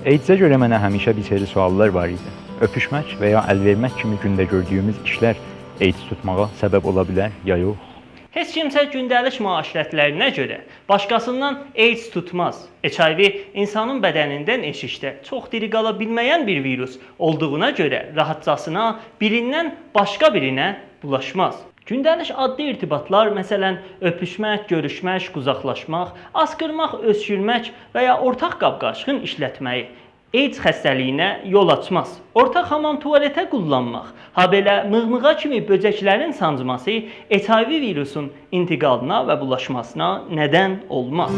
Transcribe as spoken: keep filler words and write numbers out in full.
ایدزه گؤره منه همیشه بیر سری سؤاللار وار ایدی. اؤپوشمک و یا ال وئرمک کیمی گونده گؤردویوموز ایشلر ایدز توتماغا سبب اولا بیلر، یا یوخ؟ هئچ کیمسه گونده‌لیک معاشرتلرینه گؤره باشقاسیندان ایدز توتماز. اچ‌آی‌وی اینسانین بدنینده ائشیکده چوخ دیری قالا بیلمه‌ین بیر ویروس اولدوغونا گؤره راحتجاسینا بیریندن باشقا بیرینه بولاشماز. گونده‌لیک عادی ارتباطلار، مثلا، اؤپوشمک، گؤروشمک، قوجاقلاشماق، آسقیرماق، اؤسکورمک و یا اورتاق قاب-قاشیغین ایشلتمه‌یی ایدز خسته‌لیگینه یول آچماز. اورتاق حامام توالته قوللانماق، هابئله میغمیغا کیمی بؤجکلرین سانجماسی اچ‌آی‌وی ویروسون انتقالینا و بولاشماسینا ندن اولماز.